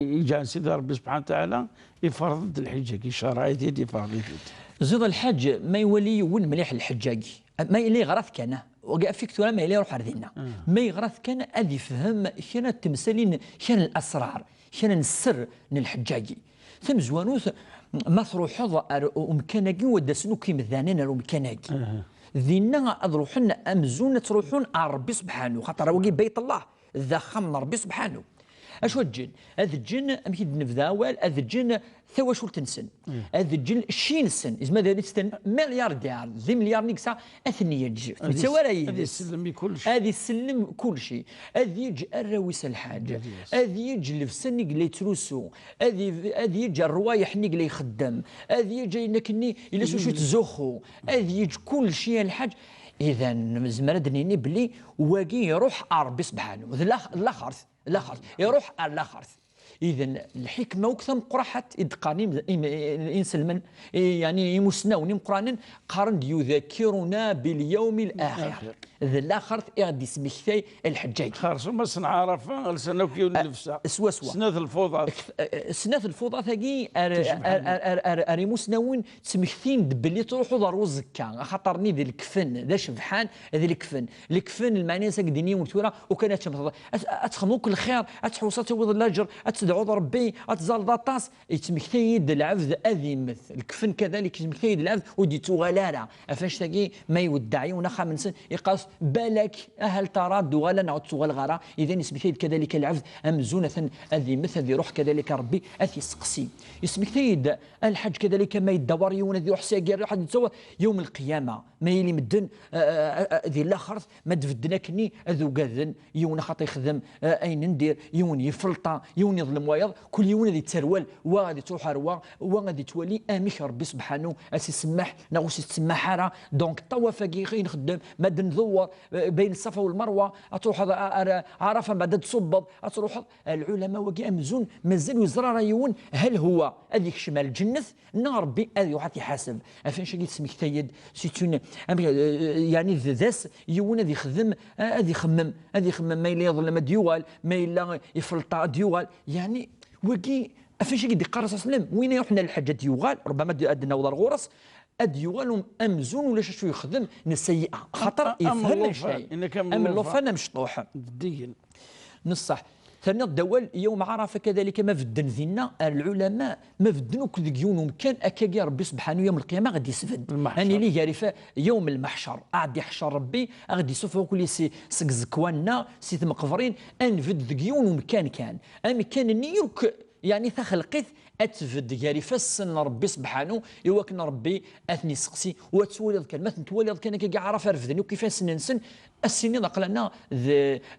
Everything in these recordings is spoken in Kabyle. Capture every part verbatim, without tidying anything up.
Iǧan Sidi Ṛebbi subḥanahu wa taɛala iferḍ-d lḥiǧ-agi, ccṛeɛ-it-id, iferḍ-it-id. Ziḍ lḥaǧ, ma iwali yiwen mliḥ lḥeǧǧ-agi, ma yella yeɣra-t kan, ah, wagi afik tura ma yella iruḥ ar dinna. Ma yeɣra-t kan ad ifhem kra n temsalin, kra n lasrar, kra n sser n lḥeǧǧ-agi. Tamezwanut, ma truḥeḍ ar umkan-agi, wa d-asen akk imdanen ar umkan-agi. Dinna ad ruḥen amzun ad truḥun ar Ṛebbi subḥanahu, xaṭer wagi bayt Allah, d axxam n Ṛebbi subḥanahu. Acu ad ǧǧen? Ad ǧǧen, amek i d-nebda awal, ad ǧǧen tawacult-nsen. Ad ǧǧen cci-nsen. Izmer ad tt-ten milliardaire, d imelyar n yegsa, ad ten-yeǧǧ. Ad yettawara yid-s. Ad yesellem i kullec. Ad isellem kullci. Ad yeǧǧ arraw-is a lḥaǧ. Ad yeǧǧ llebsa-nni i yella yettrusu. Ad y-, ad yeǧǧ rrwayeḥ-nni i yella ixeddem. Ad yeǧǧ ayen akkenni, yella s wacu yettzuxxu. Ad yeǧǧ kullci a lḥaǧ. Idan, nezmer ad d-nini belli wagi iruḥ ar Ṛebbi subḥanahu. D lax-, d laxert. Laxert, iruḥ ar laxert. Idan, lḥikma akk tameqqraḥat i d-qqaren im-, im-, inselmen, i, yeɛni imusnawen imeqqranen, qqaren-d: "Yudakiruna bil yawmi l-axir." D laxert i ɣ-d-ismektay lḥeǧǧ-agi. Xersum ass n Ɛarafa, lsan akk yiwen n llebsa. Swaswa. Snat lfuḍat. K-, eh, snat lfuḍat-agi ar, ar, ar, ar, ar imusnawen ttmektin-d belli truḥeḍ ar uẓekka, axaṭer-nni d lekfen, d acebḥan, d lekfen. Lekfen, lmeɛna-s ad k-d-ini yiwen tura, ukan ad temmteḍ, ad, ad txedmeḍ akk lxir, ad tḥewṣeḍ ad tawiḍ laǧer, ad tedɛuḍ Ṛebbi, ad tẓalleḍ aṭas. Yettmektay-d lɛebd ad immet. Lekfen kadalik, yettmektay-d lɛebd ur d-yettuɣal ara. Ɣef annect-agi, ma iweddeɛ yiwen axxam-nsen, iqqar-as: "Balak, ahal tara, d-uɣaleɣ neɣ ur d-ttuɣaleɣ ara." Idan, yettmektay-d kadalik lɛebd amzun atan ad immet, ad iruḥ kadalik Ṛebbi, ad t-yesteqsi. Yettmektay-d a lḥaǧ kadalik, ma yedda war yiwen, ad iruḥ s agi, ad iruḥ ad yettaweḍ yawm lqiyama. Ma yili medden, eh, eh, eh, di laxert, ma d-bedden akkenni, ad ugaden, yiwen axaṭer yexdem, eh, ayen n dir, yiwen yefelṭa, yiwen yeḍlem wayeḍ, kul yiwen ad yetterwal, wa ad yettruḥ ar wa, wa ad yettwali amek Ṛebbi subḥanahu ad s-isemmeḥ neɣ ur s-isemmeḥ ara. Donc, ṭṭawaf-agi i nxeddem, ma d-ndewwer, eh, bayen Ṣṣafa u Lmerwa, ad truḥeḍ ar, ar Ɛarafa, mbeɛd ad d-ṣubbeḍ, ad truḥeḍ. Lɛulama-wagi amzun mazal ur yeẓri ara yiwen hal huwa ad yekcem ar lǧennet, neɣ Ṛebbi ad iruḥ ad t-iḥaseb. Ɣef annect-agi tesmektay-d, c'est une, amek, euh, yeɛni d, d ass yiwen ad ixdem, ad ixemmem, ad ixemmem, ma yella yeḍlem ad d-yuɣal, ma yella ifelṭa ad d-yuɣal. Yeɛni, wagi, ɣef annect-agi d-iqqar Rasul sallam, win iruḥen ar lḥeǧǧ ad d-yuɣal, ṛebbama ad, ad d-naweḍ ar ɣur-s, ad d-yuɣal um-, amzun ulac acu yexdem n seyyi'a. Xaṭer am, am yefhem llufan, annect-agi. Inek am, am llufan, llufan amecṭuḥ. D degen. Neṣṣeḥ. Terniḍ-d awal, yawm Ɛarafa kadalika, ma bedden dinna, ar lɛulama, ma bedden akk deg yiwen umkan, akkagi Ṛebbi subḥanahu yawm lqiyama ad d-isbedd. Lmeḥcer. Ad nili gar ifa-, yawm lmeḥcer. A ɣ-d-iḥcer Ṛebbi, a ɣ-d-isuffeɣ akk si, seg iẓekwan-nneɣ, si tmeqbrin, ad nbedd deg yiwen umkan kan. Amkan-nni yakk, yeɛni taxelqit, ad tbedd gar ifassen n Ṛebbi subḥanahu, i wakken Ṛebbi ad ten-iseqsi, u ad twaliḍ kan, ma ten-twaliḍ kan akkagi Ɛarafa refden akk ifassen-nsen, ad s-tiniḍ aql-aneɣ d,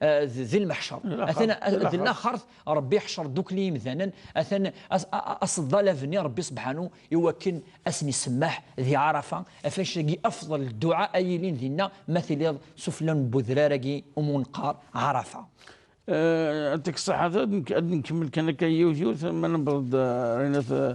eh, d, di lmeḥcer. Atan, eh, di laxert, Ṛebbi iḥcer ddukkli imdanen, atan as-, a-, a-, aseḍḍal abni Ṛebbi subḥanahu, i wakken ad sen-isemmeḥ di Ɛarafa, ɣef annect-agi afḍel dduɛa ay ilin dinna, ma tiliḍ sufella n udrar-agi umi neqqar Ɛarafa. Eh, yɛṭik ṣṣeḥḥa, ad nk-, ad nkemmel kan akka yiwet yiwet, ma newweḍ-d, eh, Rinat, eh,